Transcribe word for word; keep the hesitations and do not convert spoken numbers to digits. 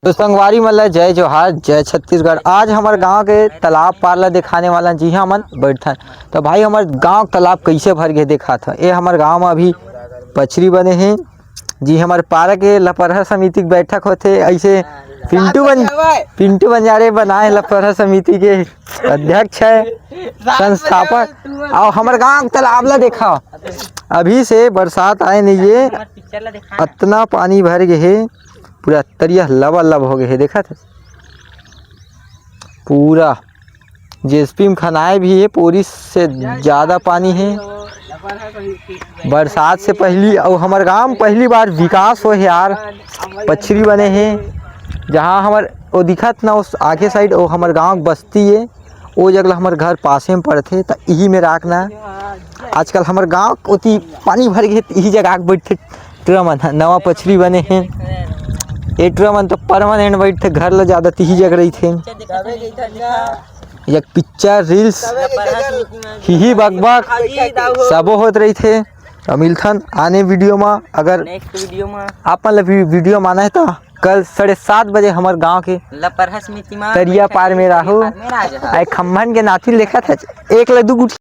तो संगवारी मन ला जय जोहार, जय छत्तीसगढ़। आज हमर गांव के तालाब पार ला दिखाने वाला जी हमन बैठथन। तो भाई, हमर गांव के तालाब कैसे भर गे देखा था। ये हमर गांव में अभी पछरी बने हे जी। हमर पारा के लपरहा समिति के बैठक होथे। ऐसे पिंटू बन पिंटू बंजारे बनाए लपरहा समिति के अध्यक्ष है, संस्थापक। और हमर गांव के तालाब ला देखा, अभी से बरसात आए नहीं ये, अतना पानी भर गे हे, पूरा तरिया लबालब हो गे हे। देखत हे पूरा जेसीबी में खनाए भी हे, पूरी से ज्यादा पानी हे। बरसात से पहली अउ हमर गांव में पहली बार विकास होए हे यार, पछरी बने हे। जहां हमर वो दिखत ना, उस आगे साइड वो हमर गांव के बस्ती हे, वो जगह हमर घर पासे में पड़थे, त इही में राख ना। आजकल हमर गांव ओती पानी भर गे, इही जगह आके बैठथे टूरा मन ह। नवा पछरी बने हे, ये टूरा मन तो परमानेंट बैठथे, घर ला ज्यादा तिही जगह रहिथे। एक पिक्चर, रील्स, हिही बकबक सबो होत रहिथे। अब मिलथन आने वीडियो मा। अगर नेक्स्ट वीडियो मा आप मन ला वी-, वीडियो माना है तो कल साढ़े सात बजे हमर गांव के लपरहा समिति मा तरिया पार में राहू। पार में राजा। आए खम्भन के नाती लेखत है, एक ले दू गुट